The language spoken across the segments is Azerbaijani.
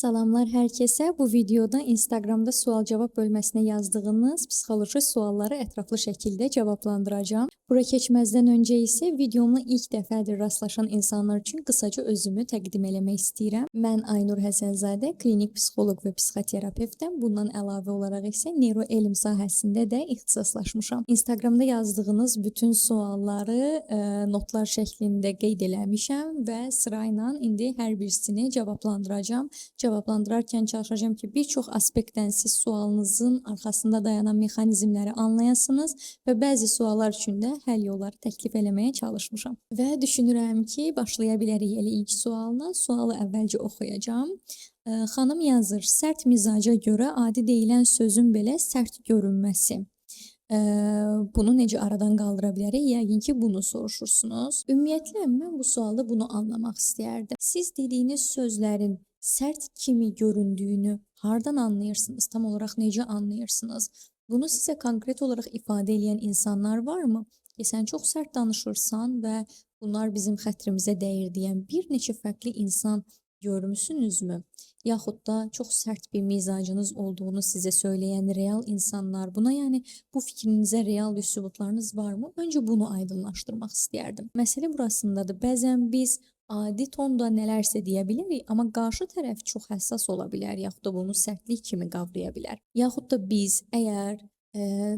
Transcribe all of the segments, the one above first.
Salamlar hər kəsə. Bu videoda Instagramda sual-cavab bölməsinə yazdığınız psixoloji sualları ətraflı şəkildə cavablandıracağam. Bura keçməzdən öncə isə videomla ilk dəfədir rastlaşan insanlar üçün qısaca özümü təqdim eləmək istəyirəm. Mən Aynur Həsənzadə, klinik psixoloq və psixoterapevtəm. Bundan əlavə olaraq isə neuroelm sahəsində də ixtisaslaşmışam. Instagramda yazdığınız bütün sualları notlar şəklində qeyd eləmişəm və sırayla indi hər birisini cavablandıracağam. Cavablandırarkən çalışacağam ki, bir çox aspektdən siz sualınızın arxasında dayanan mexanizmləri anlayasınız və bəzi suallar üçün də həll yolları təklif eləməyə çalışmışam. Və düşünürəm ki, başlaya bilərik elə ilk sualla. Sualı əvvəlcə oxuyacağam. Xanım yazır: "Sərt mizaca görə adi deyilən sözün belə sərt görünməsi. Bunu necə aradan qaldıra bilərik?" Yəqin ki, bunu soruşursunuz. Ümumiyyətlə mən bu sualda bunu anlamaq istəyərdim. Siz dediyiniz sözlərin sərt kimi göründüyünü hardan anlayırsınız? Tam olaraq necə anlayırsınız? Bunu sizə konkret olaraq ifadə eləyən insanlar varmı? Ki, sən çox sərt danışırsan və bunlar bizim xətrimizə dəyir deyən bir neçə fərqli insan görmüsünüzmü? Yaxud da çox sərt bir mizacınız olduğunu sizə söyləyən real insanlar, buna, yəni bu fikrinizə real bir sübutlarınız varmı? Öncə bunu aydınlaşdırmaq istəyərdim. Məsələ burasındadır. Bəzən biz adi tonda nələrsə deyə bilərik, amma qarşı tərəf çox həssas ola bilər, yaxud da bunu sərtlik kimi qavraya bilər. Yaxud da biz əgər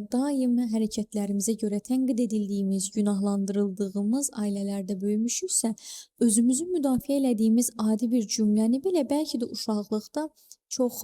daim hərəkətlərimizə görə tənqid edildiyimiz, günahlandırıldığımız ailələrdə böyümüşüksə, özümüzü müdafiə elədiyimiz adi bir cümləni belə bəlkə də uşaqlıqda çox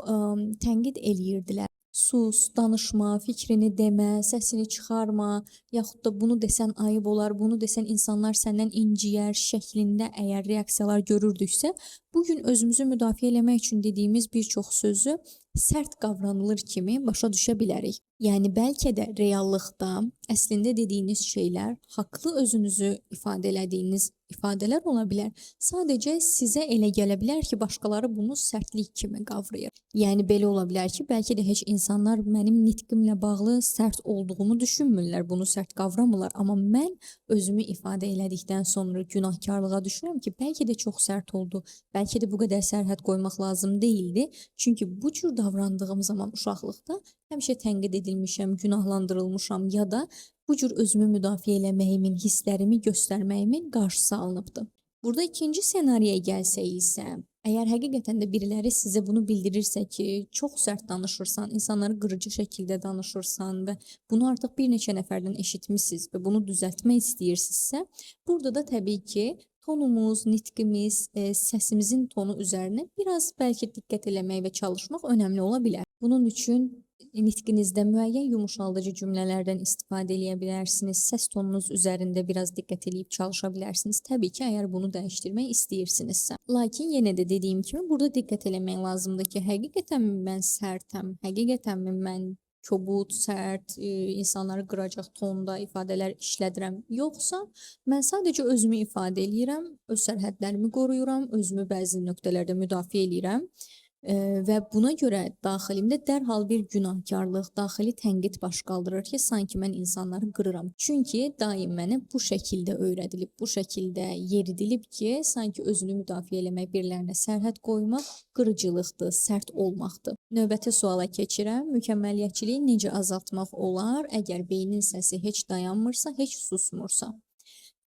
tənqid eləyirdilər. Sus, danışma, fikrini demə, səsini çıxarma, yaxud da bunu desən ayıb olar, bunu desən insanlar səndən inciyər şəklində əgər reaksiyalar görürdüksə, bu gün özümüzü müdafiə eləmək üçün dediyimiz bir çox sözü sərt qavranılır kimi başa düşə bilərik. Yəni bəlkə də reallıqda əslində dediyiniz şeylər haqlı özünüzü ifadə elədiyiniz ifadələr ola bilər. Sadəcə sizə elə gələ bilər ki, başqaları bunu sərtlik kimi qavrayır. Yəni belə ola bilər ki, bəlkə də heç insanlar mənim nitqimlə bağlı sərt olduğumu düşünmürlər, bunu sərt qavramırlar, amma mən özümü ifadə elədikdən sonra günahkarlığa düşürəm ki, bəlkə də çox sərt oldu, bəlkə də bu qədər sərhəd qoymaq lazım deyildi. Çünki bu cür davrandığım zaman uşaqlıqda həmişə tənqid edilmişəm, günahlandırılmışam ya da bu cür özümü müdafiə eləməyimin, hisslərimi göstərməyimin qarşısı alınıbdı. Burada ikinci senariyə gəlsək isə, əgər həqiqətən də biriləri sizə bunu bildirirsə ki, çox sərt danışırsan, insanları qırıcı şəkildə danışırsan və bunu artıq bir neçə nəfərdən eşitmisiniz və bunu düzəltmək istəyirsinizsə, burada da təbii ki, tonumuz, nitqimiz, səsimizin tonu üzərinə biraz bəlkə diqqət eləmək və çalışmaq önəmli ola bilər. Bunun üçün nitqinizdə müəyyən yumuşaldıcı cümlələrdən istifadə eləyə bilərsiniz. Səs tonunuz üzərində biraz diqqət eləyib çalışa bilərsiniz. Təbii ki, əgər bunu dəyişdirmək istəyirsinizsə. Lakin yenə də dediyim kimi burada diqqət eləmək lazımdır ki, həqiqətənmi mən sərtəm, həqiqətənmi mən kobud, sərt, insanları qıracaq tonda ifadələr işlədirəm, yoxsa mən sadəcə özümü ifadə eləyirəm, öz sərhədlərimi qoruyuram, özümü bəzi nöqtələrdə müdafiə eləyirəm. Və buna görə daxilimdə dərhal bir günahkarlıq, daxili tənqid baş qaldırır ki, sanki mən insanları qırıram. Çünki daim mənə bu şəkildə öyrədilib, bu şəkildə yeridilib ki, sanki özünü müdafiə eləmək, birilərinə sərhəd qoymaq qırıcılıqdır, sərt olmaqdır. Növbəti suala keçirəm. Mükəmməliyyətçiliyi necə azaltmaq olar, əgər beynin səsi heç dayanmırsa, heç susmursa?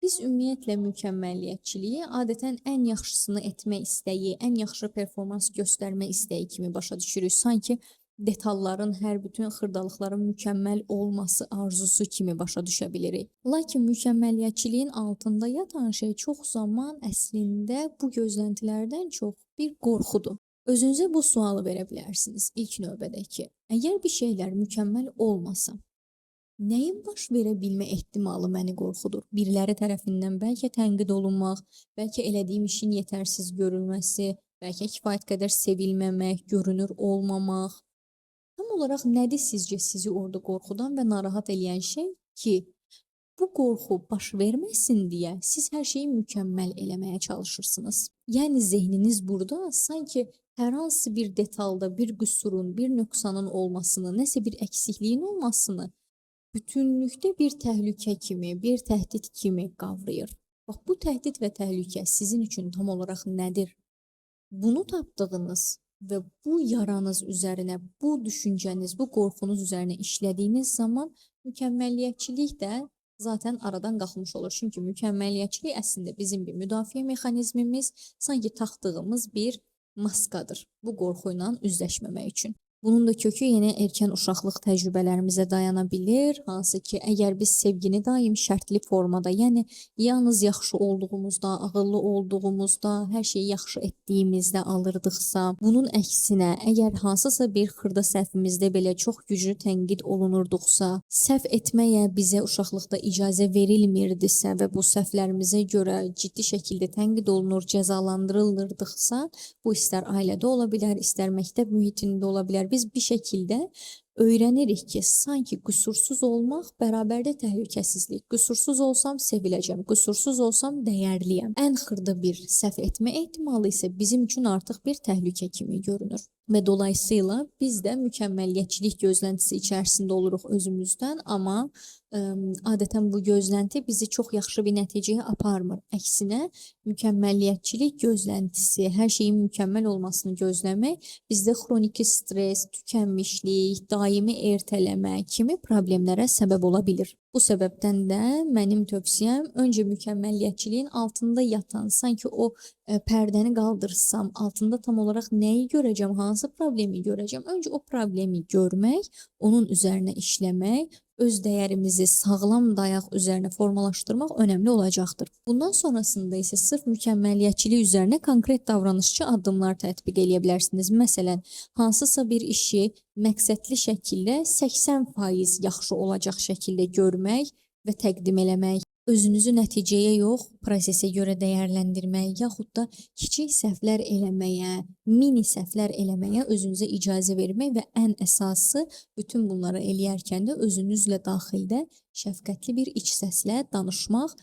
Biz ümumiyyətlə mükəmməliyyətçiliyi adətən ən yaxşısını etmə istəyi, ən yaxşı performans göstərmə istəyi kimi başa düşürük. Sanki detalların, hər bütün xırdalıqların mükəmməl olması arzusu kimi başa düşə bilirik. Lakin mükəmməliyyətçiliyin altında yatan şey çox zaman əslində bu gözləntilərdən çox bir qorxudur. Özünüzə bu sualı verə bilərsiniz ilk növbədə ki, əgər bir şeylər mükəmməl olmasa, nəyin baş verə bilmə ehtimalı məni qorxudur? Biriləri tərəfindən bəlkə tənqid olunmaq, bəlkə elədiyim işin yetərsiz görülməsi, bəlkə kifayət qədər sevilməmək, görünür olmamaq. Tam olaraq nədir sizcə sizi orada qorxudan və narahat eləyən şey ki, bu qorxu baş verməsin deyə siz hər şeyi mükəmməl eləməyə çalışırsınız? Yəni zehniniz burada sanki hər hansı bir detalda bir qüsurun, bir nöqsanın olmasını, nəsə bir əksikliyin olmasını bütünlükdə bir təhlükə kimi, bir təhdid kimi qavrayır. Bax, bu təhdid və təhlükə sizin üçün tam olaraq nədir? Bunu tapdığınız Və bu yaranız üzərinə, bu düşüncəniz, bu qorxunuz üzərinə işlədiyiniz zaman mükəmməliyyətçilik də zaten aradan qalxmış olur. Çünki mükəmməliyyətçilik əslində bizim bir müdafiə mexanizmimiz, sanki taxdığımız bir maskadır bu qorxu ilə üzləşməmək üçün. Bunun da kökü yenə erkən uşaqlıq təcrübələrimizə dayana bilir, hansı ki, əgər biz sevgini daim şərtli formada, yəni yalnız yaxşı olduğumuzda, ağıllı olduğumuzda, hər şeyi yaxşı etdiyimizdə alırdıqsa, bunun əksinə, əgər hansısa bir xırda səhvimizdə belə çox güclü tənqid olunurduqsa, səhv etməyə bizə uşaqlıqda icazə verilmirdisə və bu səhvlərimizə görə ciddi şəkildə tənqid olunur, cəzalandırılırdıqsa, bu istər ailədə ola bilər, istər məktəb mühitində ola bilər. Biz bir şəkildə öyrənirik ki, sanki qüsursuz olmaq bərabərdə təhlükəsizlik. Qüsursuz olsam seviləcəm, qüsursuz olsam dəyərliyəm. Ən xırda bir səhv etmə ehtimalı isə bizim üçün artıq bir təhlükə kimi görünür. Və dolayısıyla biz də mükəmməliyyətçilik gözləntisi içərisində oluruq özümüzdən, amma adətən bu gözlənti bizi çox yaxşı bir nəticəyə aparmır. Əksinə, mükəmməliyyətçilik gözləntisi, hər şeyin mükəmməl olmasını gözləmək bizdə xroniki stres, tükənmişlik, daimi ertələmə kimi problemlərə səbəb ola bilir. Bu səbəbdən də mənim tövsiyəm öncə mükəmməliyyətçiliyin altında yatan, sanki o pərdəni qaldırsam, altında tam olaraq nəyi görəcəm, hansı problemi görəcəm? Öncə o problemi görmək, onun üzərinə işləmək, öz dəyərimizi sağlam dayaq üzərinə formalaşdırmaq önəmli olacaqdır. Bundan sonrasında isə sırf mükəmməliyyətçilik üzərinə konkret davranışçı addımlar tətbiq eləyə bilərsiniz. Məsələn, hansısa bir işi məqsədli şəkildə 80% yaxşı olacaq şəkildə görmək və təqdim eləmək, özünüzü nəticəyə yox, prosesə görə dəyərləndirmək, yaxud da kiçik səhvlər eləməyə, mini səhvlər eləməyə özünüzə icazə vermək və ən əsası bütün bunları eləyərkən də özünüzlə daxildə şəfqətli bir iç səslə danışmaq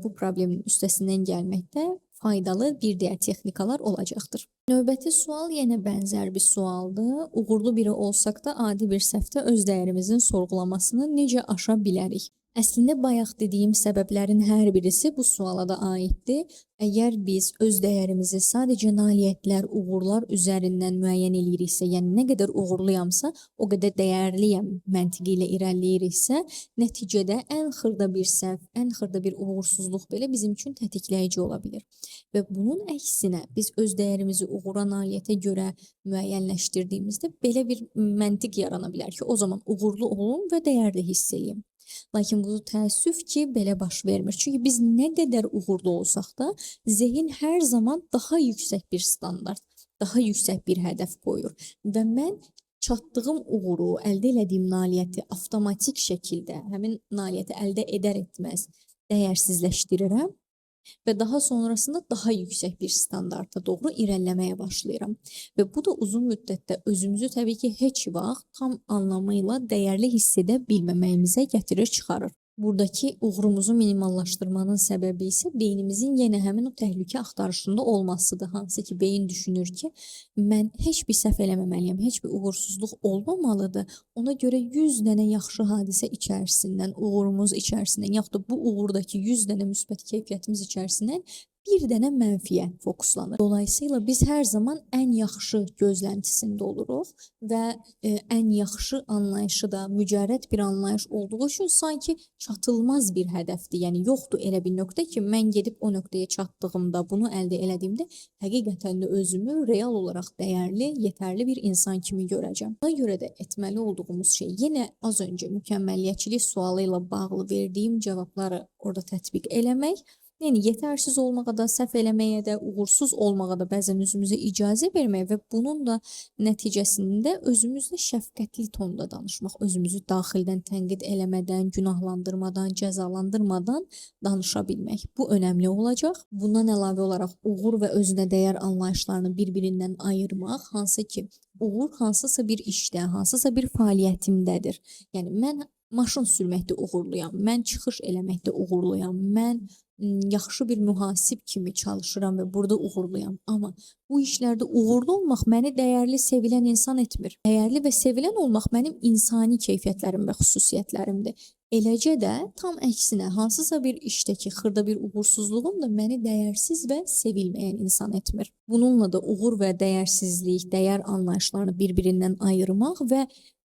bu problemin üstəsindən gəlməkdə faydalı bir digər texnikalar olacaqdır. Növbəti sual yenə bənzər bir sualdır. Uğurlu biri olsaq da adi bir səhvdə öz dəyərimizin sorğulamasını necə aşa bilərik? Əslində bayaq dediyim səbəblərin hər birisi bu suala da aiddir. Əgər biz öz dəyərimizi sadəcə nailiyyətlər, uğurlar üzərindən müəyyən eləyiriksə, yəni nə qədər uğurluyamsa, o qədər dəyərliyəm məntiqi ilə irəliləyiriksə, nəticədə ən xırda bir səhv, ən xırda bir uğursuzluq belə bizim üçün tətikləyici ola bilir. Və bunun əksinə biz öz dəyərimizi uğura, nailiyyətə görə müəyyənləşdirdiyimizdə belə bir məntiq yarana bilər ki, o zaman uğurlu olum və dəyərli hiss eləyim. Lakin bu təəssüf ki, belə baş vermir. Çünki biz nə qədər uğurlu olsaq da, zehin hər zaman daha yüksək bir standart, daha yüksək bir hədəf qoyur və mən çatdığım uğuru, əldə elədiyim nailiyyəti avtomatik şəkildə həmin nailiyyəti əldə edər etməz dəyərsizləşdirirəm və daha sonrasında daha yüksək bir standarta doğru irəliləməyə başlayıram. Və bu da uzun müddətdə özümüzü təbii ki, heç vaxt tam anlamıyla dəyərli hiss edə bilməməyimizə gətirir, çıxarır. Buradakı uğurumuzu minimallaşdırmanın səbəbi isə beynimizin yenə həmin o təhlükə axtarışında olmasıdır. Hansı ki, beyin düşünür ki, mən heç bir səhv eləməməliyəm, heç bir uğursuzluq olmamalıdır. Ona görə 100 dənə yaxşı hadisə içərisindən, uğurumuz içərisindən, yaxud da bu uğurdakı 100 dənə müsbət keyfiyyətimiz içərisindən bir dənə mənfiyə fokuslanır. Dolayısıyla biz hər zaman ən yaxşı gözləntisində oluruq və ən yaxşı anlayışı da mücərrəd bir anlayış olduğu üçün sanki çatılmaz bir hədəfdir. Yəni yoxdur elə bir nöqtə ki, mən gedib o nöqtəyə çatdığımda, bunu əldə elədiyimdə həqiqətən də özümü real olaraq dəyərli, yetərli bir insan kimi görəcəm. Buna görə də etməli olduğumuz şey yenə az öncə mükəmməliyyətçilik sualı ilə bağlı verdiyim cavabları orada tətbiq eləmək. Yəni yetərsiz olmağa da, səhv eləməyə də, uğursuz olmağa da bəzən özümüzə icazə vermək və bunun da nəticəsində özümüzlə şəfqətli tonda danışmaq, özümüzü daxildən tənqid eləmədən, günahlandırmadan, cəzalandırmadan danışa bilmək. Bu önəmli olacaq. Bundan əlavə olaraq uğur və özünə dəyər anlayışlarını bir-birindən ayırmaq, hansı ki, uğur hansısa bir işdə, hansısa bir fəaliyyətimdədir. Yəni mən maşın sürməkdə uğurluyam, mən çıxış eləməkdə uğurluyam, mən yaxşı bir mühasib kimi çalışıram və burada uğurluyam. Amma bu işlərdə uğurlu olmaq məni dəyərli, sevilən insan etmir. Dəyərli və sevilən olmaq mənim insani keyfiyyətlərim və xüsusiyyətlərimdir. Eləcə də tam əksinə hansısa bir işdəki xırda bir uğursuzluğum da məni dəyərsiz və sevilməyən insan etmir. Bununla da uğur və dəyərsizlik, dəyər anlayışlarını bir-birindən ayırmaq və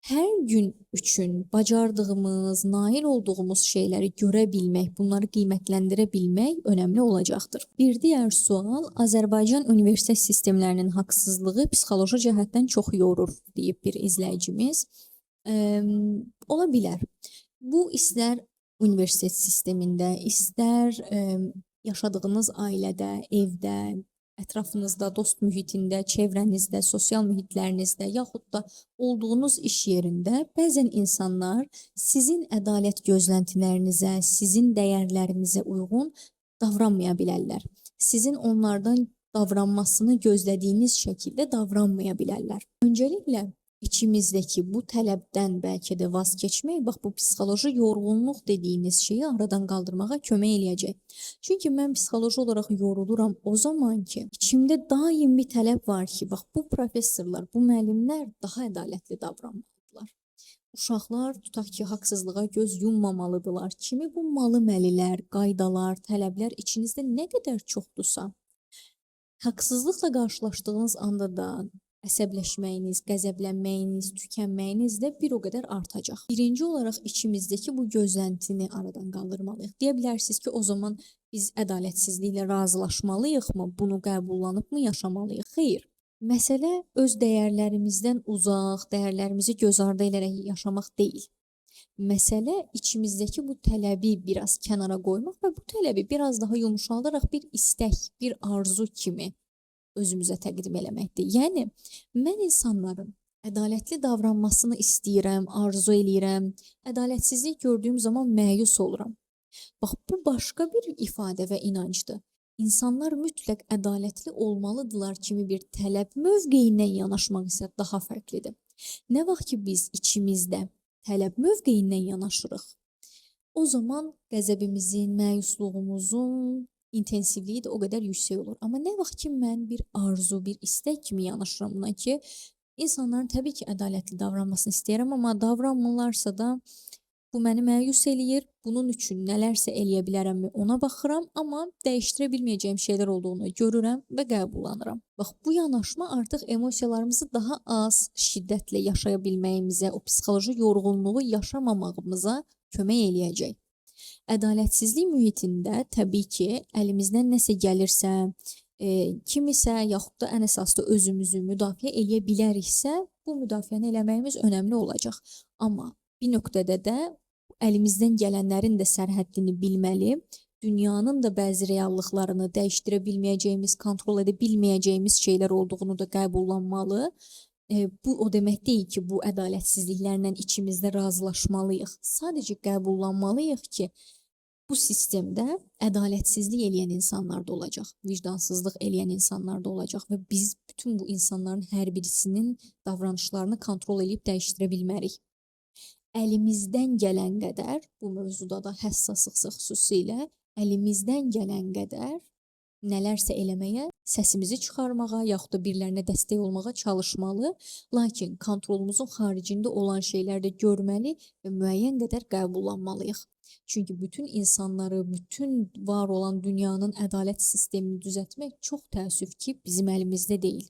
hər gün üçün bacardığımız, nail olduğumuz şeyləri görə bilmək, bunları qiymətləndirə bilmək önəmli olacaqdır. Bir digər sual, Azərbaycan universitet sistemlərinin haqsızlığı psixoloji cəhətdən çox yorur deyib bir izləyicimiz. Ola bilər. Bu istər universitet sistemində, istər yaşadığınız ailədə, evdə, ətrafınızda, dost mühitində, çevrənizdə, sosial mühitlərinizdə, yaxud da olduğunuz iş yerində bəzən insanlar sizin ədalət gözləntilərinizə, sizin dəyərlərinizə uyğun davranmaya bilərlər. Sizin onlardan davranmasını gözlədiyiniz şəkildə davranmaya bilərlər. Öncəliklə içimizdəki bu tələbdən bəlkə də vaz keçmək, bax bu psixoloji yorğunluq dediyiniz şeyi aradan qaldırmağa kömək eləyəcək. Çünki mən psixoloji olaraq yoruluram o zaman ki, içimdə daim bir tələb var ki, bax bu professorlar, bu müəllimlər daha ədalətli davranmalıdırlar. Uşaqlar tutaq ki, haqsızlığa göz yummamalıdırlar. Kimi bu malı məlilər, qaydalar, tələblər içinizdə nə qədər çoxdursa, haqsızlıqla qarşılaşdığınız anda da əsəbləşməyiniz, qəzəblənməyiniz, tükənməyiniz də bir o qədər artacaq. Birinci olaraq içimizdəki bu gözləntini aradan qaldırmalıyıq. Deyə bilərsiniz ki, o zaman biz ədalətsizliklə razılaşmalıyıqmı? Bunu qəbullanıbmı yaşamalıyıq? Xeyr. Məsələ öz dəyərlərimizdən uzaq, dəyərlərimizi göz ardı edərək yaşamaq deyil. Məsələ içimizdəki bu tələbi biraz kənara qoymaq və bu tələbi biraz daha yumşaldaraq bir istək, bir arzu kimi özümüzə təqdim eləməkdir. Yəni, mən insanların ədalətli davranmasını istəyirəm, arzu eləyirəm. Ədalətsizlik gördüyüm zaman məyus oluram. Bax, bu başqa bir ifadə və inancdır. İnsanlar mütləq ədalətli olmalıdırlar kimi bir tələb mövqeyindən yanaşmaq isə daha fərqlidir. Nə vaxt ki, biz içimizdə tələb mövqeyindən yanaşırıq, o zaman qəzəbimizin, məyusluğumuzun intensivliyi də o qədər yüksək olur. Amma nə vaxt ki, mən bir arzu, bir istək kimi yanaşıram buna ki, insanların təbii ki, ədalətli davranmasını istəyirəm, amma davranmırlarsa da bu məni məyus eləyir. Bunun üçün nələrsə eləyə bilərəmmi ona baxıram, amma dəyişdirə bilməyəcəyim şeylər olduğunu görürəm və qəbullanıram. Bax, bu yanaşma artıq emosiyalarımızı daha az şiddətlə yaşaya bilməyimizə, o psixoloji yorğunluğu yaşamamağımıza kömək eləyəcək. Ədalətsizlik mühitində təbii ki, əlimizdən nəsə gəlirsə, kimisə yaxud da ən əsasda özümüzü müdafiə eləyə biləriksə, bu müdafiəni eləməyimiz önəmli olacaq. Amma bir nöqtədə də əlimizdən gələnlərin də sərhəddini bilməli, dünyanın da bəzi reallıqlarını dəyişdirə bilməyəcəyimiz, kontrol edə bilməyəcəyimiz şeylər olduğunu da qəbullanmalı. Bu o demək deyil ki, bu ədalətsizliklərlə içimizdə razılaşmalıyıq. Sadəcə qəbullanmalıyıq ki, bu sistemdə ədalətsizlik eləyən insanlar da olacaq, vicdansızlıq eləyən insanlar da olacaq və biz bütün bu insanların hər birisinin davranışlarını kontrol eləyib dəyişdirə bilmərik. Əlimizdən gələn qədər, bu mövzuda da həssaslıqsa xüsusilə, əlimizdən gələn qədər nələrsə eləməyə, səsimizi çıxarmağa, yaxud da birilərinə dəstək olmağa çalışmalı. Lakin kontrolumuzun xaricində olan şeyləri də görməli və müəyyən qədər qəbullanmalıyıq. Çünki bütün insanları, bütün var olan dünyanın ədalət sistemini düzəltmək çox təəssüf ki, bizim əlimizdə deyil.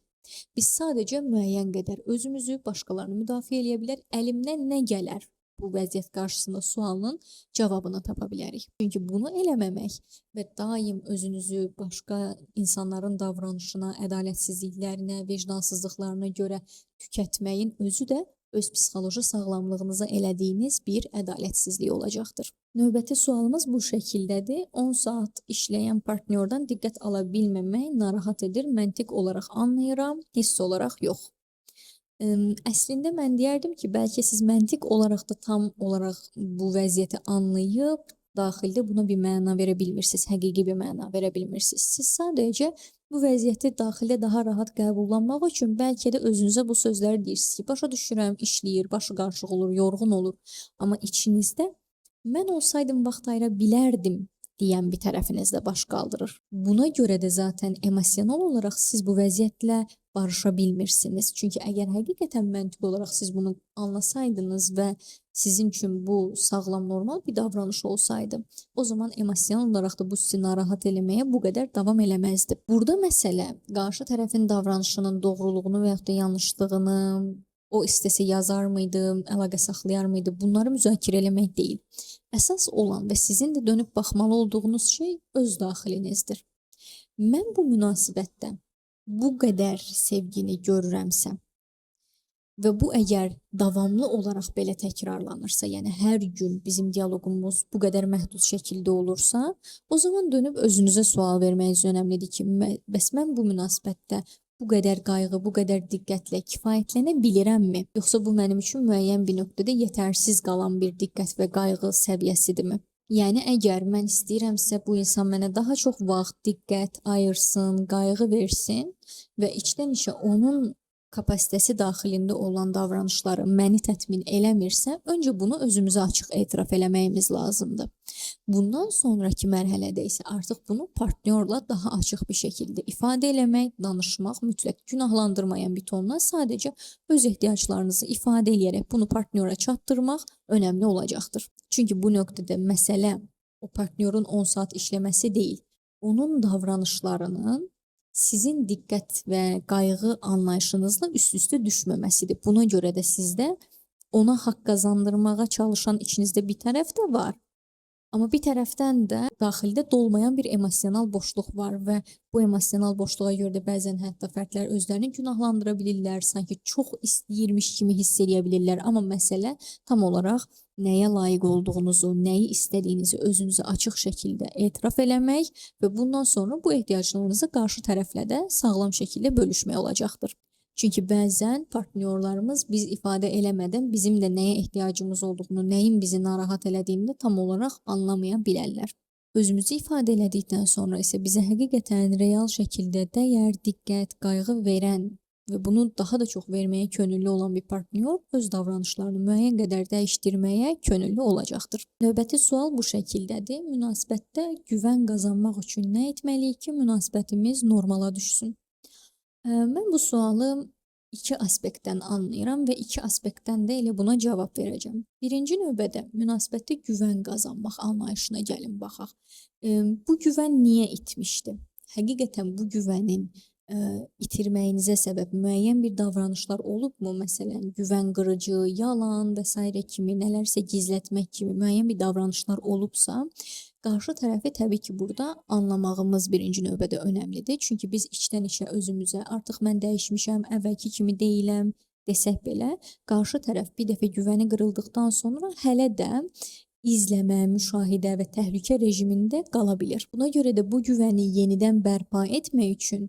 Biz sadəcə müəyyən qədər özümüzü, başqalarını müdafiə eləyə bilər, əlimdən nə gələr bu vəziyyət qarşısında sualının cavabını tapa bilərik. Çünki bunu eləməmək və daim özünüzü başqa insanların davranışına, ədalətsizliklərinə, vicdansızlıqlarına görə tükətməyin özü də öz psixoloji sağlamlığınıza elədiyiniz bir ədalətsizlik olacaqdır. Növbəti sualımız bu şəkildədir. 10 saat işləyən partnyordan diqqət ala bilməmək narahat edir. Məntiq olaraq anlayıram, hiss olaraq yox. Əslində mən deyərdim ki, bəlkə siz məntiq olaraq da tam olaraq bu vəziyyəti anlayıb, daxildə buna bir məna verə bilmirsiniz, həqiqi bir məna verə bilmirsiniz. Siz sadəcə bu vəziyyəti daxildə daha rahat qəbullanmaq üçün bəlkə də özünüzə bu sözləri deyirsiniz ki, başa düşürəm, işləyir, başı qarışıq olur, yorğun olur. Amma içinizdə mən olsaydım vaxt ayıra bilərdim Deyən bir tərəfinizdə baş qaldırır. Buna görə də zaten emosional olaraq siz bu vəziyyətlə barışa bilmirsiniz. Çünki əgər həqiqətən məntiqi olaraq siz bunu anlasaydınız və sizin üçün bu sağlam, normal bir davranış olsaydı, o zaman emosional olaraq da bu sizi narahat eləməyə bu qədər davam eləməzdi. Burada məsələ qarşı tərəfin davranışının doğruluğunu və yaxud da yanlışlığını, o istəsə yazar mıydı, əlaqə saxlayar mıydı, bunları müzakirə eləmək deyil. Əsas olan və sizin də dönüb baxmalı olduğunuz şey öz daxilinizdir. Mən bu münasibətdə bu qədər sevgini görürəmsə və bu əgər davamlı olaraq belə təkrarlanırsa, yəni hər gün bizim dialoqumuz bu qədər məhdud şəkildə olursa, o zaman dönüb özünüzə sual verməyiniz önəmlidir ki, bəs mən bu münasibətdə bu qədər qayğı, bu qədər diqqətlə kifayətlənə bilirəmmi? Yoxsa bu mənim üçün müəyyən bir nöqtədə yetərsiz qalan bir diqqət və qayğı səviyyəsidirmi? Yəni əgər mən istəyirəmsə bu insan mənə daha çox vaxt, diqqət ayırsın, qayğı versin və içdən-içə onun kapasitəsi daxilində olan davranışları məni təmin eləmirsə, öncə bunu özümüzə açıq etiraf eləməyimiz lazımdır. Bundan sonrakı mərhələdə isə artıq bunu partnyorla daha açıq bir şəkildə ifadə eləmək, danışmaq, mütləq günahlandırmayan bir tonla sadəcə öz ehtiyaclarınızı ifadə eləyərək bunu partnyora çatdırmaq önəmli olacaqdır. Çünki bu nöqtədə məsələ o partnyorun 10 saat işləməsi deyil, onun davranışlarının sizin diqqət və qayğı anlayışınızla üst-üstə düşməməsidir. Buna görə də sizdə ona haqq qazandırmağa çalışan içinizdə bir tərəf də var. Amma bir tərəfdən də daxildə dolmayan bir emosional boşluq var və bu emosional boşluğa görə də bəzən hətta fərdlər özlərini günahlandıra bilirlər, sanki çox istəyirmiş kimi hiss eləyə bilirlər. Amma məsələ tam olaraq nəyə layiq olduğunuzu, nəyi istədiyinizi özünüzə açıq şəkildə etiraf eləmək və bundan sonra bu ehtiyaclarınızı qarşı tərəflə də sağlam şəkildə bölüşmək olacaqdır. Çünki bəzən partnyorlarımız biz ifadə eləmədən bizim də nəyə ehtiyacımız olduğunu, nəyin bizi narahat elədiyini də tam olaraq anlamaya bilərlər. Özümüzü ifadə elədikdən sonra isə bizə həqiqətən real şəkildə dəyər, diqqət, qayğı verən və bunu daha da çox verməyə könüllü olan bir partnyor öz davranışlarını müəyyən qədər dəyişdirməyə könüllü olacaqdır. Növbəti sual bu şəkildədir. Münasibətdə güvən qazanmaq üçün nə etməliyik ki, münasibətimiz normala düşsün? Mən bu sualı iki aspektdən anlayıram və iki aspektdən də elə buna cavab verəcəm. Birinci növbədə münasibətdə güvən qazanmaq anlayışına gəlin baxaq. Bu güvən niyə itmişdi? Həqiqətən bu güvənin itirməyinizə səbəb müəyyən bir davranışlar olubmu? Məsələn, güvən qırıcı, yalan və sairə kimi, nələrsə gizlətmək kimi müəyyən bir davranışlar olubsa, qarşı tərəfi təbii ki, burada anlamağımız birinci növbədə önəmlidir. Çünki biz içdən-içə özümüzə artıq mən dəyişmişəm, əvvəlki kimi deyiləm desək belə, qarşı tərəf bir dəfə güvəni qırıldıqdan sonra hələ də izləmə, müşahidə və təhlükə rejimində qala bilir. Buna görə də bu güvəni yenidən bərpa etmək üçün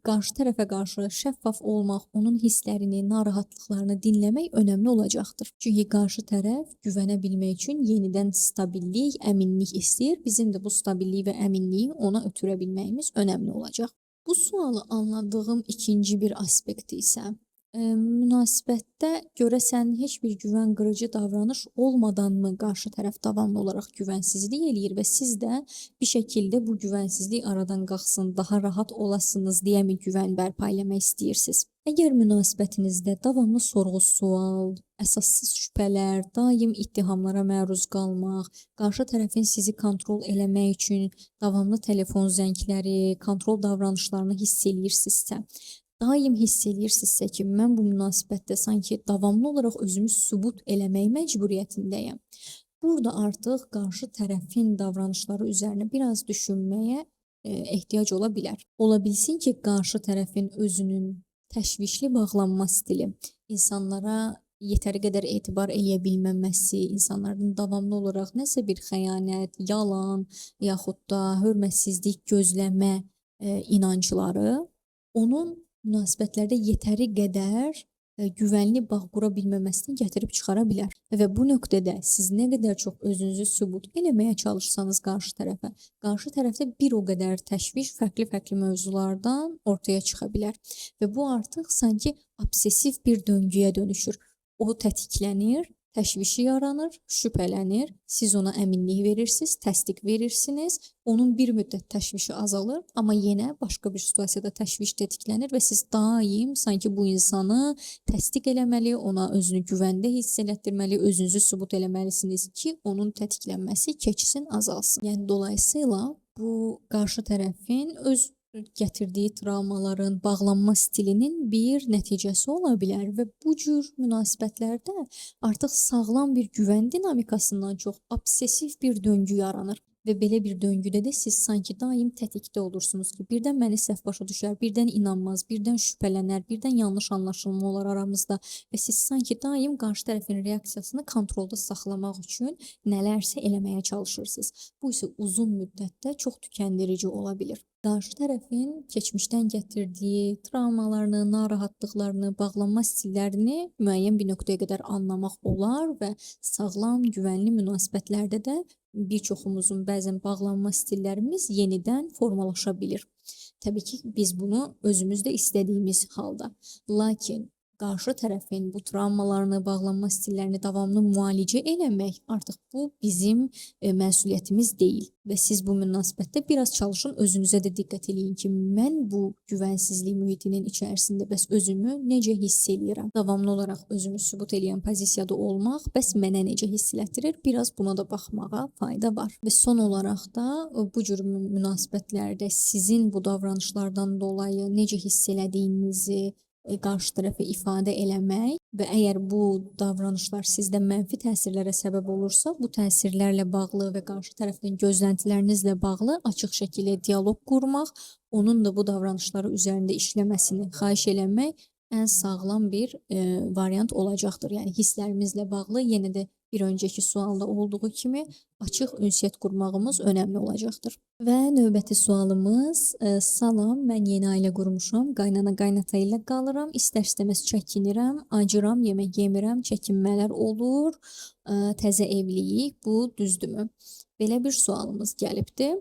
qarşı tərəfə qarşı şəffaf olmaq, onun hisslərini, narahatlıqlarını dinləmək önəmli olacaqdır. Çünki qarşı tərəf güvənə bilmək üçün yenidən stabillik, əminlik istəyir. Bizim də bu stabilliyi və əminliyi ona ötürə bilməyimiz önəmli olacaq. Bu sualı anladığım ikinci bir aspekti isə münasibətdə görəsən heç bir güvən qırıcı davranış olmadanmı qarşı tərəf davamlı olaraq güvənsizlik eləyir və siz də bir şəkildə bu güvənsizlik aradan qalxsın, daha rahat olasınız deyə mi güvən bərpa eləmək istəyirsiniz? Əgər münasibətinizdə davamlı sorğu-sual, əsassız şübhələr, daim ittihamlara məruz qalmaq, qarşı tərəfin sizi kontrol eləmək üçün davamlı telefon zəngləri, kontrol davranışlarını hiss eləyirsinizsə, daim hiss eləyirsinizsə ki, mən bu münasibətdə sanki davamlı olaraq özümü sübut eləmək məcburiyyətindəyəm. Burada artıq qarşı tərəfin davranışları üzərinə biraz düşünməyə ehtiyac ola bilər. Ola bilsin ki, qarşı tərəfin özünün təşvişli bağlanma stili, insanlara yetəri qədər etibar eləyə bilməməsi, insanlardan davamlı olaraq nəsə bir xəyanət, yalan, yaxud da hörmətsizlik gözləmə inancları onun münasibətlərdə yetəri qədər güvənli bağ qura bilməməsini gətirib çıxara bilər. Və bu nöqtədə siz nə qədər çox özünüzü sübut eləməyə çalışsanız qarşı tərəfə, qarşı tərəfdə bir o qədər təşviş fərqli-fərqli mövzulardan ortaya çıxa bilər. Və bu artıq sanki obsessiv bir döngüyə dönüşür. O tətiklənir, Təşvişi yaranır, şübhələnir, siz ona əminlik verirsiniz, təsdiq verirsiniz. Onun bir müddət təşvişi azalır, amma yenə başqa bir situasiyada təşviş tetiklənir və siz daim sanki bu insanı təsdiq eləməli, ona özünü güvəndə hiss elətdirməli, özünüzü sübut eləməlisiniz ki, onun tetiklənməsi keçsin, azalsın. Yəni dolayısıyla bu qarşı tərəfin öz gətirdiyi travmaların, bağlanma stilinin bir nəticəsi ola bilər və bu cür münasibətlərdə artıq sağlam bir güvən dinamikasından çox obsessiv bir döngü yaranır. Və belə bir döngüdə də siz sanki daim tətikdə olursunuz ki, birdən məni səhv başa düşər, birdən inanmaz, birdən şübhələnər, birdən yanlış anlaşılma olar aramızda və siz sanki daim qarşı tərəfin reaksiyasını kontrolda saxlamaq üçün nələrsə eləməyə çalışırsınız. Bu isə uzun müddətdə çox tükəndirici ola bilir. Qarşı tərəfin keçmişdən gətirdiyi travmalarını, narahatlıqlarını, bağlanma stillərini müəyyən bir nöqtəyə qədər anlamaq olar və sağlam, güvənli münasibətlərdə də bir çoxumuzun bəzən bağlanma stillərimiz yenidən formalaşa bilir. Təbii ki, biz bunu özümüz də istədiyimiz halda. Lakin qarşı tərəfin bu travmalarını, bağlanma stillərini davamlı müalicə eləmək artıq bu bizim məsuliyyətimiz deyil və siz bu münasibətdə biraz çalışın, özünüzə də diqqət eləyin ki, mən bu güvənsizlik mühitinin içərisində bəs özümü necə hiss eləyirəm? Davamlı olaraq özümü sübut eləyən pozisiyada olmaq bəs mənə necə hiss elətdirir? Biraz buna da baxmağa fayda var. Və son olaraq da bu cür münasibətlərdə sizin bu davranışlardan dolayı necə hiss elədiyinizi qarşı tərəfə ifadə eləmək və əgər bu davranışlar sizdə mənfi təsirlərə səbəb olursa, bu təsirlərlə bağlı və qarşı tərəfdən gözləntilərinizlə bağlı açıq şəkildə dialoq qurmaq, onun da bu davranışları üzərində işləməsini xahiş eləmək ən sağlam bir variant olacaqdır. Yəni hisslərimizlə bağlı yenə də bir öncəki sualda olduğu kimi açıq ünsiyyət qurmağımız önəmli olacaqdır. Və növbəti sualımız, salam, mən yeni ailə qurmuşam, qaynana qaynata ilə qalıram, istər-istəməz çəkinirəm, acıram, yemək yemirəm, çəkinmələr olur, təzə evliyik, bu düzdürmü? Belə bir sualımız gəlibdir.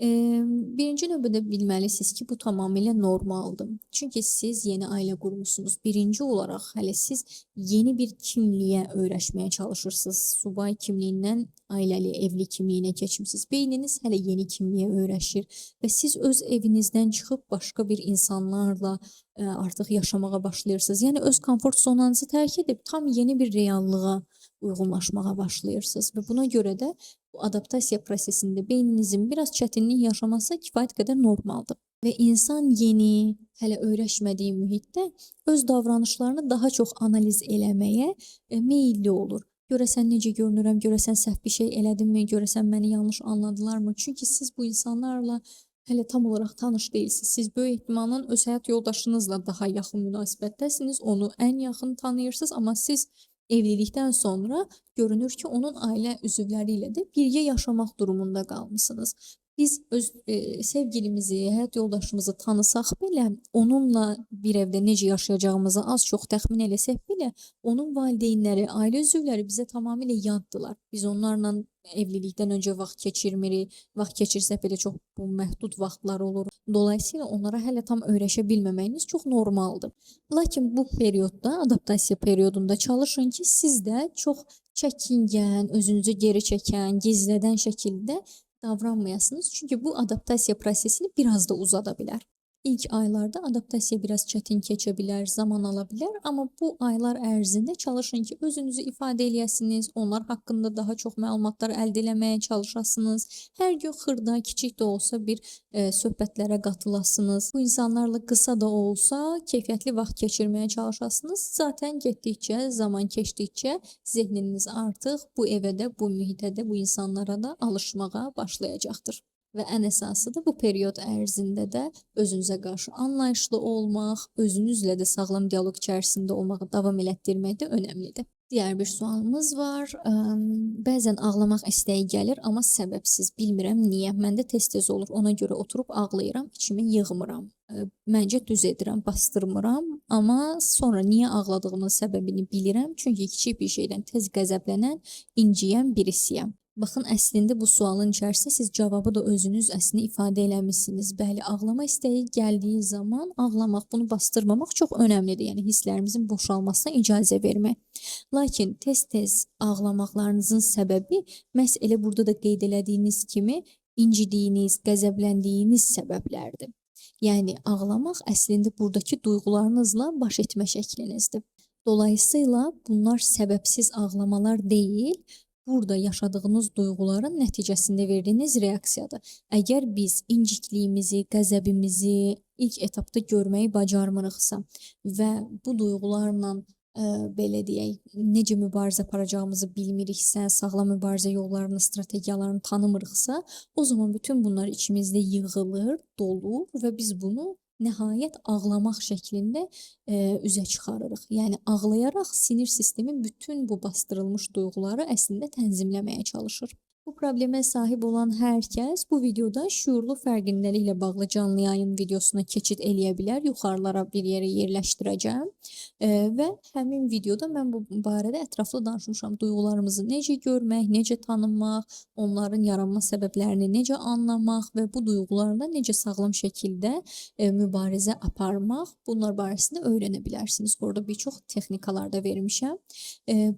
Birinci növbədə bilməlisiniz ki, bu tamamilə normaldır. Çünki siz yeni ailə qurmusunuz. Birinci olaraq hələ siz yeni bir kimliyə öyrəşməyə çalışırsınız. Subay kimliyindən ailəli, evli kimliyinə keçmisiniz. Beyniniz hələ yeni kimliyə öyrəşir və siz öz evinizdən çıxıb başqa bir insanlarla artıq yaşamağa başlayırsınız. Yəni öz komfort zonanızı tərk edib tam yeni bir reallığa uyğunlaşmağa başlayırsınız və buna görə də bu adaptasiya prosesində beyninizin biraz çətinlik yaşaması kifayət qədər normaldır. Və insan yeni, hələ öyrəşmədiyi mühitdə öz davranışlarını daha çox analiz eləməyə meyilli olur. Görəsən necə görünürəm, görəsən səhv bir şey elədimmi, görəsən məni yanlış anladılarmı? Çünki siz bu insanlarla hələ tam olaraq tanış deyilsiniz. Siz böyük ehtimalla öz həyat yoldaşınızla daha yaxın münasibətdəsiniz, onu ən yaxın tanıyırsınız, amma siz evlilikdən sonra görünür ki, onun ailə üzvləri ilə də birgə yaşamaq durumunda qalmısınız. Biz öz sevgilimizi, həyat yoldaşımızı tanısaq belə, onunla bir evdə necə yaşayacağımızı az çox təxmin eləsək belə, onun valideynləri, ailə üzvləri bizə tamamilə yaddılar. Biz onlarla evlilikdən öncə vaxt keçirmirik. Vaxt keçirsək belə çox bu məhdud vaxtlar olur. Dolayısıyla onlara hələ tam öyrəşə bilməməyiniz çox normaldır. Lakin bu periodda, adaptasiya periodunda çalışın ki, siz də çox çəkingən, özünüzü geri çəkən, gizlədən şəkildə davranmayasınız. Çünki bu adaptasiya prosesini biraz da uzada bilər. İlk aylarda adaptasiya biraz çətin keçə bilər, zaman ala bilər, amma bu aylar ərzində çalışın ki, özünüzü ifadə eləyəsiniz, onlar haqqında daha çox məlumatlar əldə eləməyə çalışasınız. Hər gün xırda, kiçik də olsa bir söhbətlərə qatılasınız. Bu insanlarla qısa da olsa keyfiyyətli vaxt keçirməyə çalışasınız. Zaten getdikcə, zaman keçdikcə zehniniz artıq bu evə də, bu mühitə də, bu insanlara da alışmağa başlayacaqdır. Və ən əsası da bu period ərzində də özünüzə qarşı anlayışlı olmaq, özünüzlə də sağlam dialoq içərisində olmağı davam elətdirmək də önəmlidir. Digər bir sualımız var. Bəzən ağlamaq istəyi gəlir, amma səbəbsiz, bilmirəm niyə. Məndə tez-tez olur. Ona görə oturub ağlayıram, içimi yığmıram. Məncə düz edirəm, bastırmıram, amma sonra niyə ağladığımın səbəbini bilirəm. Çünki kiçik bir şeydən tez qəzəblənən, inciyən birisiyəm. Baxın, əslində bu sualın içərisində siz cavabı da özünüz əslində ifadə eləmisiniz. Bəli, ağlama istəyi gəldiyi zaman ağlamaq, bunu bastırmamaq çox önəmlidir. Yəni hisslərimizin boşalmasına icazə vermək. Lakin tez-tez ağlamaqlarınızın səbəbi məhz elə burada da qeyd elədiyiniz kimi incidiyiniz, qəzəbləndiyiniz səbəblərdir. Yəni ağlamaq əslində buradakı duyğularınızla baş etmə şəklinizdir. Dolayısıyla bunlar səbəbsiz ağlamalar deyil, burada yaşadığınız duyğuların nəticəsində verdiyiniz reaksiyadır. Əgər biz incikliyimizi, qəzəbimizi ilk etapda görməyi bacarmırıqsa və bu duyğularla belə deyək, necə mübarizə aparacağımızı bilmiriksə, sağlam mübarizə yollarını, strategiyalarını tanımırıqsa, o zaman bütün bunlar içimizdə yığılır, dolur və biz bunu nəhayət ağlamaq şəklində üzə çıxarırıq. Yəni ağlayaraq sinir sistemi bütün bu bastırılmış duyğuları əslində tənzimləməyə çalışır. Bu problemə sahib olan hər kəs bu videoda şüurlu fərqindəliklə bağlı canlı yayın videosuna keçid eləyə bilər. Yuxarılara bir yerə yerləşdirəcəm. Və həmin videoda mən bu barədə ətraflı danışmışam. Duyğularımızı necə görmək, necə tanımaq, onların yaranma səbəblərini necə anlamaq və bu duyğularla necə sağlam şəkildə mübarizə aparmaq, bunlar barəsində öyrənə bilərsiniz. Orada bir çox texnikalar da vermişəm.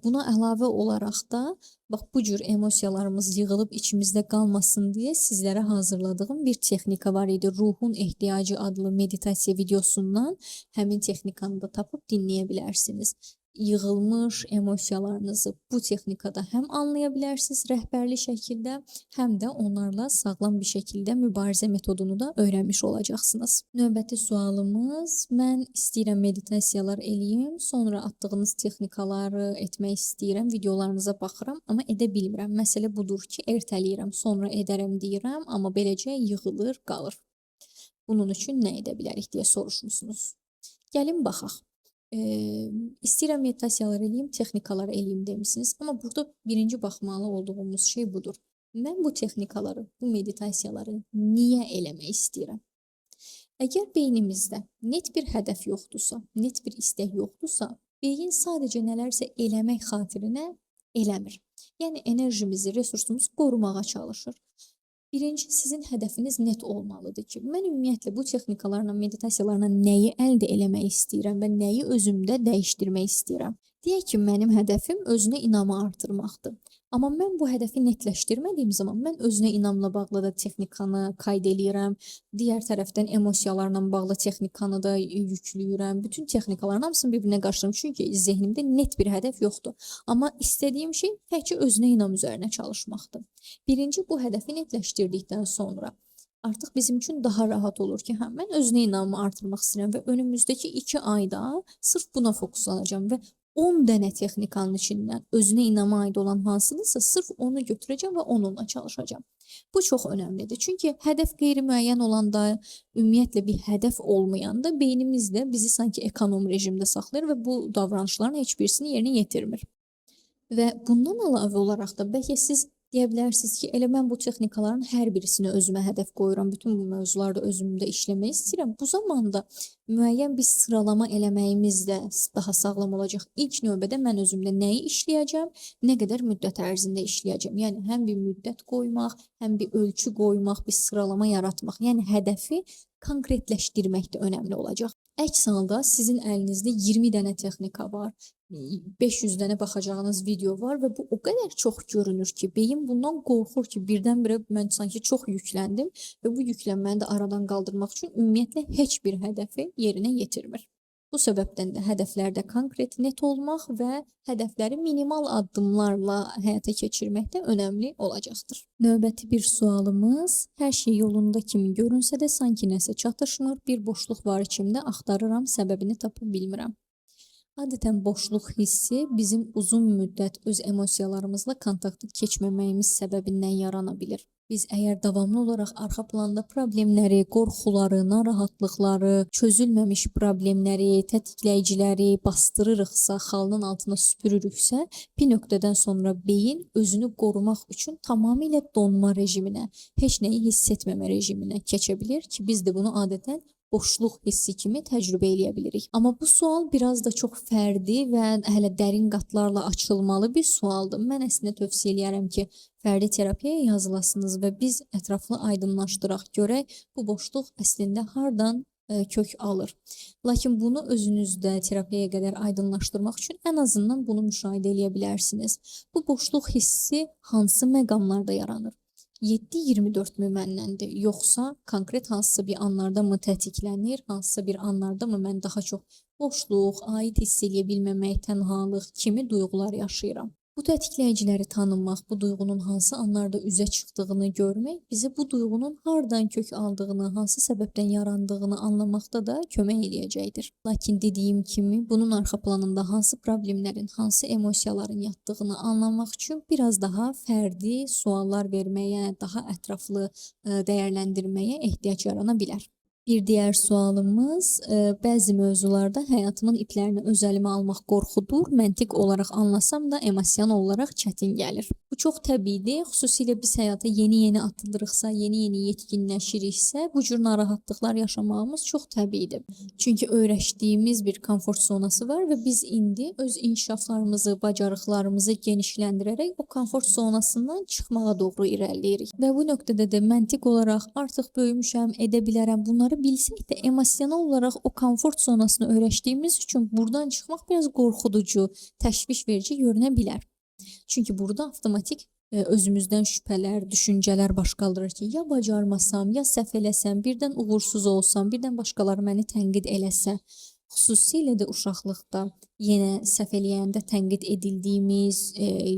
Buna əlavə olaraq da bax bu cür emosiyalarımız yığılıb içimizdə qalmasın deyə sizlərə hazırladığım bir texnika var idi. Ruhun Ehtiyacı adlı meditasiya videosundan həmin texnikanı da tapıb dinləyə bilərsiniz. Yığılmış emosiyalarınızı bu texnikada həm anlaya bilərsiniz rəhbərli şəkildə, həm də onlarla sağlam bir şəkildə mübarizə metodunu da öyrənmiş olacaqsınız. Növbəti sualımız, mən istəyirəm meditasiyalar eləyim, sonra atdığınız texnikaları etmək istəyirəm, videolarınıza baxıram, amma edə bilmirəm. Məsələ budur ki, ertələyirəm, sonra edərəm deyirəm, amma beləcə yığılır, qalır. Bunun üçün nə edə bilərik deyə soruşmusunuz. Gəlin baxaq. İstəyirəm meditasiyalar eləyim, texnikalar eləyim demişsiniz. Amma burada birinci baxmalı olduğumuz şey budur. Mən bu texnikaları, bu meditasiyaları niyə eləmək istəyirəm? Əgər beynimizdə net bir hədəf yoxdursa, net bir istək yoxdursa, beyin sadəcə nələrsə eləmək xatirinə eləmir. Yəni enerjimizi, resursumuzu qorumağa çalışır. Birinci, sizin hədəfiniz net olmalıdır ki, mən ümumiyyətlə bu texnikalarla, meditasiyalarla nəyi əldə eləmək istəyirəm və nəyi özümdə dəyişdirmək istəyirəm. Deyək ki, mənim hədəfim özünə inamı artırmaqdır. Amma mən bu hədəfi netləşdirmədiyim zaman mən özünə inamla bağlı da texnikanı qayd eləyirəm, digər tərəfdən emosiyalarla bağlı texnikanı da yükləyirəm. Bütün texnikaların hamısını bir-birinə qarışdırıram. Çünki zehnimdə net bir hədəf yoxdur. Amma istədiyim şey təkcə özünə inam üzərinə çalışmaqdır. Birinci, bu hədəfi netləşdirdikdən sonra artıq bizim üçün daha rahat olur ki, hə, mən özünə inamımı artırmaq istəyirəm və önümüzdəki 2 ayda sırf buna fokuslanacağam və 10 dənə texnikanın içindən özünə inama aid olan hansıdırsa, sırf onu götürəcəm və onunla çalışacağam. Bu çox önəmlidir. Çünki hədəf qeyri-müəyyən olanda, ümumiyyətlə bir hədəf olmayanda beynimiz də bizi sanki ekonom rejimdə saxlayır və bu davranışların heç birisini yerinə yetirmir. Və bundan əlavə olaraq da bəlkə siz deyə bilərsiniz ki, elə mən bu texnikaların hər birisini özümə hədəf qoyuram, bütün bu mövzularda özümdə işləmək istəyirəm. Bu zamanda müəyyən bir sıralama eləməyimiz də daha sağlam olacaq. İlk növbədə mən özümdə nəyi işləyəcəm, nə qədər müddət ərzində işləyəcəm. Yəni həm bir müddət qoymaq, həm bir ölçü qoymaq, bir sıralama yaratmaq. Yəni hədəfi konkretləşdirmək də önəmli olacaq. Əks halda sizin əlinizdə 20 dənə texnika var, 500 dənə baxacağınız video var və bu o qədər çox görünür ki, beyin bundan qorxur ki, birdən-birə mən sanki çox yükləndim və bu yüklənməni də aradan qaldırmaq üçün ümumiyyətlə heç bir hədəfi yerinə yetirmir. Bu səbəbdən də hədəflərdə konkret, net olmaq və hədəfləri minimal addımlarla həyata keçirmək də önəmli olacaqdır. Növbəti bir sualımız, hər şey yolunda kimi görünsə də sanki nəsə çatışmır, bir boşluq var içimdə, axtarıram, səbəbini tapa bilmirəm. Adətən boşluq hissi bizim uzun müddət öz emosiyalarımızla kontakta keçməməyimiz səbəbindən yarana bilir. Biz əgər davamlı olaraq arxa planda problemləri, qorxuları, narahatlıqları, çözülməmiş problemləri, tətikləyiciləri bastırırıqsa, xalının altına süpürürüksə, bir nöqtədən sonra beyin özünü qorumaq üçün tamamilə donma rejiminə, heç nəyi hiss etməmə rejiminə keçə bilir ki, biz də bunu adətən Boşluq hissi kimi təcrübə eləyə bilirik. Amma bu sual biraz da çox fərdi və hələ dərin qatlarla açılmalı bir sualdır. Mən əslində tövsiyə eləyərəm ki, fərdi terapiyaya yazılasınız və biz ətraflı aydınlaşdıraq, görək bu boşluq əslində hardan kök alır. Lakin bunu özünüzdə terapiyaya qədər aydınlaşdırmaq üçün ən azından bunu müşahidə eləyə bilərsiniz. Bu boşluq hissi hansı məqamlarda yaranır? 7-24 mü məndəndir, yoxsa konkret hansısa bir anlarda mı tətiklənir, hansısa bir anlarda mı mən daha çox boşluq, aid hiss eləyə bilməmək, tənhalıq kimi duyğular yaşayıram? Bu tətikləyiciləri tanımaq, bu duyğunun hansı anlarda üzə çıxdığını görmək bizə bu duyğunun hardan kök aldığını, hansı səbəbdən yarandığını anlamaqda da kömək eləyəcəkdir. Lakin dediyim kimi, bunun arxa planında hansı problemlərin, hansı emosiyaların yatdığını anlamaq üçün biraz daha fərdi suallar verməyə, daha ətraflı dəyərləndirməyə ehtiyac yarana bilər. Bir digər sualımız, bəzi mövzularda həyatımın iplərini öz əlimə almaq qorxudur. Məntiq olaraq anlasam da emosional olaraq çətin gəlir. Bu çox təbiidir. Xüsusilə biz həyata yeni-yeni atılırıqsa, yeni-yeni yetkinləşiriksə, bu cür narahatlıqlar yaşamağımız çox təbiidir. Çünki öyrəşdiyimiz bir komfort zonası var və biz indi öz inkişaflarımızı, bacarıqlarımızı genişləndirərək o komfort zonasından çıxmağa doğru irəliləyirik. Və bu nöqtədə də məntiq olaraq artıq böyümüşəm, edə bilərəm, bunları bilsək də emosional olaraq o komfort zonasını öyrəşdiyimiz üçün buradan çıxmaq biraz qorxuducu, təşviş verici görünə bilər. Çünki burada avtomatik özümüzdən şübhələr, düşüncələr baş qaldırır ki, ya bacarmasam, ya səhv eləsəm, birdən uğursuz olsam, birdən başqaları məni tənqid eləsə. Xüsusilə də uşaqlıqda yenə səhv eləyəndə tənqid edildiyimiz,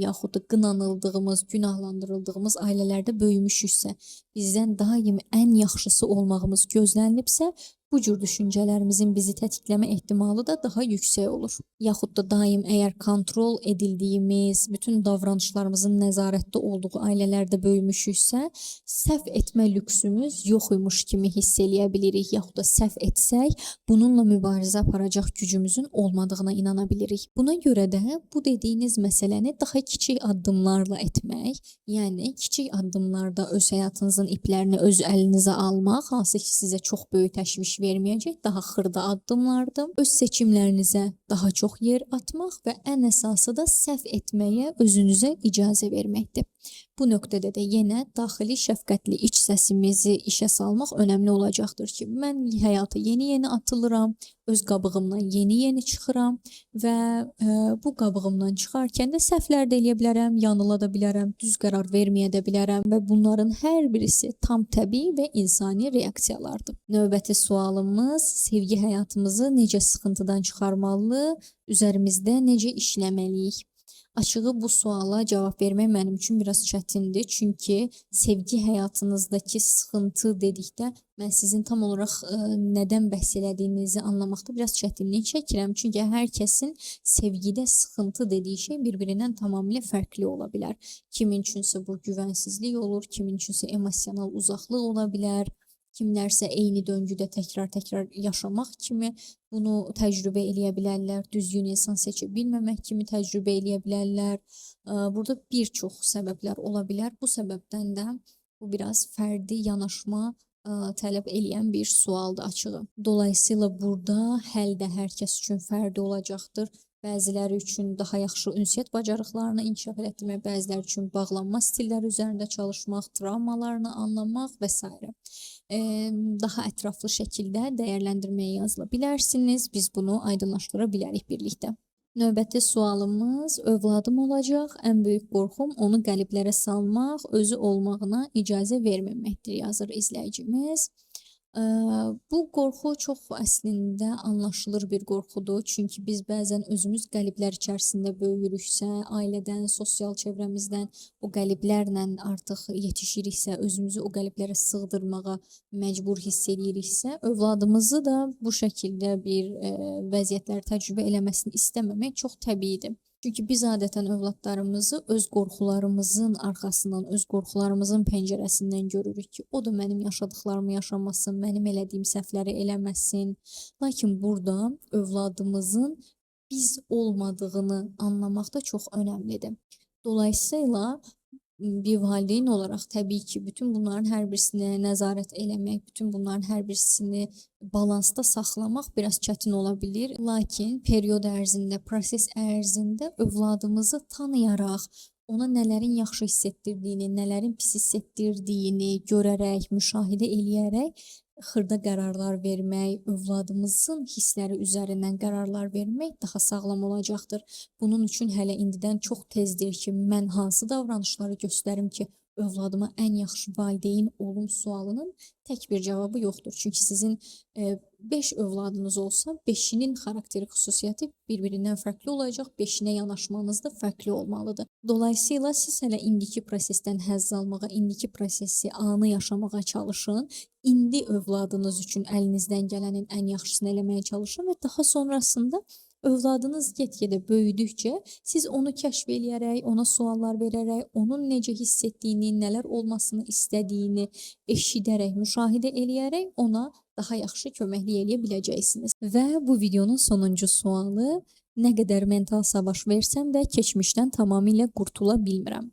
yaxud da qınanıldığımız, günahlandırıldığımız ailələrdə böyümüşüksə, bizdən daim ən yaxşısı olmağımız gözlənilibsə, bu cür düşüncələrimizin bizi tətikləmə ehtimalı da daha yüksək olur. Yaxud da daim əgər kontrol edildiyimiz, bütün davranışlarımızın nəzarətdə olduğu ailələrdə böyümüşüksə, səhv etmə lüksümüz yox imiş kimi hiss eləyə bilirik. Yaxud da səhv etsək, bununla mübarizə aparacaq gücümüzün olmadığına inana bilirik. Buna görə də bu dediyiniz məsələni daha kiçik addımlarla etmək, yəni kiçik addımlarda öz həyatınızın iplərini öz əlinizə almaq, hansı ki sizə çox böyük təşviş verməyəcək, daha xırda addımlardır. Öz seçimlərinizə daha çox yer atmaq və ən əsası da səhv etməyə özünüzə icazə verməkdir. Bu nöqtədə də yenə daxili şəfqətli iç səsimizi işə salmaq önəmli olacaqdır ki, mən həyata yeni-yeni atılıram, öz qabığımdan yeni-yeni çıxıram və bu qabığımdan çıxarkən də səhvlər də eləyə bilərəm, yanıla da bilərəm, düz qərar verməyə də bilərəm və bunların hər birisi tam təbii və insani reaksiyalardır. Növbəti sualımız, sevgi həyatımızı necə sıxıntıdan çıxarmalı, üzərimizdə necə işləməliyik? Açığı bu suala cavab vermək mənim üçün biraz çətindir. Çünki sevgi həyatınızdakı sıxıntı dedikdə mən sizin tam olaraq nədən bəhs elədiyinizi anlamaqda biraz çətinlik çəkirəm. Çünki hər kəsin sevgidə sıxıntı dediyi şey bir-birindən tamamilə fərqli ola bilər. Kimin üçünsə bu güvənsizlik olur, kimin üçünsə emosional uzaqlıq ola bilər. Kimlərsə eyni döngüdə təkrar-təkrar yaşamaq kimi bunu təcrübə eləyə bilərlər, düzgün insan seçə bilməmək kimi təcrübə eləyə bilərlər. Burada bir çox səbəblər ola bilər. Bu səbəbdən də bu biraz fərdi yanaşma tələb eləyən bir sualdır açığı. Dolayısıyla burada həll də hər kəs üçün fərdi olacaqdır. Bəziləri üçün daha yaxşı ünsiyyət bacarıqlarını inkişaf elətdirmək, bəziləri üçün bağlanma stilləri üzərində çalışmaq, travmalarını anlamaq və s. Daha ətraflı şəkildə dəyərləndirməyə yazıla bilərsiniz. Biz bunu aydınlaşdıra bilərik birlikdə. Növbəti sualımız, övladım olacaq. Ən böyük qorxum onu qəliblərə salmaq, özü olmağına icazə verməməkdir, yazır izləyicimiz. Bu qorxu çox əslində anlaşılır bir qorxudur. Çünki biz bəzən özümüz qəliblər içərisində böyüyürüksə, ailədən, sosial çevrəmizdən o qəliblərlə artıq yetişiriksə, özümüzü o qəliblərə sığdırmağa məcbur hiss eləyiriksə, övladımızı da bu şəkildə bir vəziyyətləri təcrübə eləməsini istəməmək çox təbiidir. Çünki biz adətən övladlarımızı öz qorxularımızın arxasından, öz qorxularımızın pəncərəsindən görürük ki, o da mənim yaşadıklarımı yaşamasın, mənim elədiyim səhvləri eləməsin. Lakin burada övladımızın biz olmadığını anlamaq da çox önəmlidir. Dolayısıyla Bir valideyn olaraq təbii ki, bütün bunların hər birisinə nəzarət eləmək, bütün bunların hər birisini balansda saxlamaq biraz çətin ola bilər. Lakin period ərzində, proses ərzində övladımızı tanıyaraq, ona nələrin yaxşı hiss etdirdiyini, nələrin pis hiss etdirdiyini görərək, müşahidə eləyərək xırda qərarlar vermək, övladımızın hissləri üzərindən qərarlar vermək daha sağlam olacaqdır. Bunun üçün hələ indidən çox tezdir ki, mən hansı davranışları göstərim ki, övladıma ən yaxşı valideyn olum sualının tək bir cavabı yoxdur. Çünki sizin 5 övladınız olsa, 5-inin xarakteri xüsusiyyəti bir-birindən fərqli olacaq, 5-inə yanaşmanız da fərqli olmalıdır. Dolayısıyla siz hələ indiki prosesdən həzz almağa, indiki prosesi, anı yaşamağa çalışın. İndi övladınız üçün əlinizdən gələnin ən yaxşısını eləməyə çalışın və daha sonrasında övladınız get-gedə böyüdükcə siz onu kəşf eləyərək, ona suallar verərək, onun necə hiss etdiyini, nələr olmasını istədiyini eşidərək, müşahidə eləyərək ona daha yaxşı köməklik eləyə biləcəksiniz. Və bu videonun sonuncu sualı: nə qədər mental savaş versəm də keçmişdən tamamilə qurtula bilmirəm.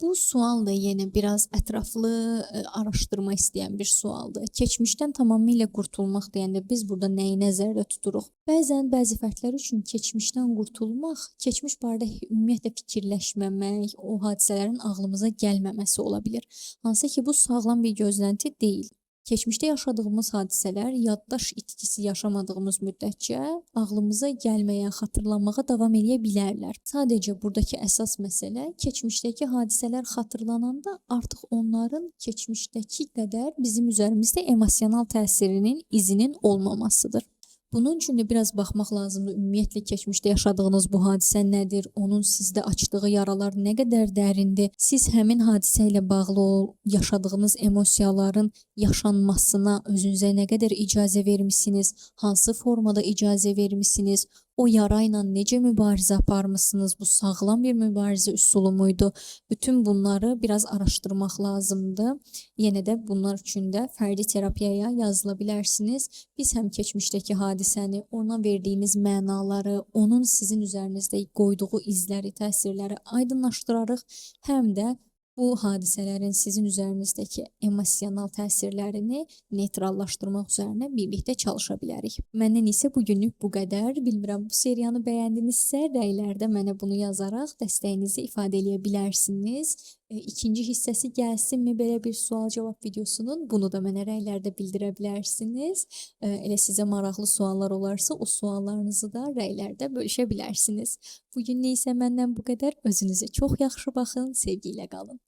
Bu sual da yenə biraz ətraflı araşdırma istəyən bir sualdır. Keçmişdən tamamilə qurtulmaq deyəndə biz burada nəyi nəzərdə tuturuq? Bəzən bəzi fərdlər üçün keçmişdən qurtulmaq, keçmiş barədə ümumiyyətlə fikirləşməmək, o hadisələrin ağlımıza gəlməməsi ola bilər. Hansı ki, bu sağlam bir gözlənti deyil. Keçmişdə yaşadığımız hadisələr yaddaş itkisi yaşamadığımız müddətcə ağlımıza gəlməyə, xatırlanmağa davam eləyə bilərlər. Sadəcə buradakı əsas məsələ keçmişdəki hadisələr xatırlananda artıq onların keçmişdəki qədər bizim üzərimizdə emosional təsirinin, izinin olmamasıdır. Bunun üçün də biraz baxmaq lazımdır. Ümumiyyətlə keçmişdə yaşadığınız bu hadisə nədir? Onun sizdə açdığı yaralar nə qədər dərindir? Siz həmin hadisə ilə bağlı yaşadığınız emosiyaların yaşanmasına özünüzə nə qədər icazə vermisiniz? Hansı formada icazə vermisiniz? O yara ilə necə mübarizə aparmısınız? Bu sağlam bir mübarizə üsulu muydu? Bütün bunları biraz araşdırmaq lazımdır. Yenə də bunlar üçün də fərdi terapiyaya yazıla bilərsiniz. Biz həm keçmişdəki hadisəni, ona verdiyiniz mənaları, onun sizin üzərinizdə qoyduğu izləri, təsirləri aydınlaşdırarıq, həm də bu hadisələrin sizin üzərinizdəki emosional təsirlərini neytrallaşdırmaq üzərinə birlikdə çalışa bilərik. Məndən isə bu günlük bu qədər. Bilmirəm, bu seriyanı bəyəndinizsə, rəylərdə mənə bunu yazaraq dəstəyinizi ifadə eləyə bilərsiniz. İkinci hissəsi gəlsinmi belə bir sual-cavab videosunun? Bunu da mənə rəylərdə bildirə bilərsiniz. Elə sizə maraqlı suallar olarsa, o suallarınızı da rəylərdə bölüşə bilərsiniz. Bu günlük isə məndən bu qədər. Özünüzə çox yaxşı baxın, sevgi ilə qalın.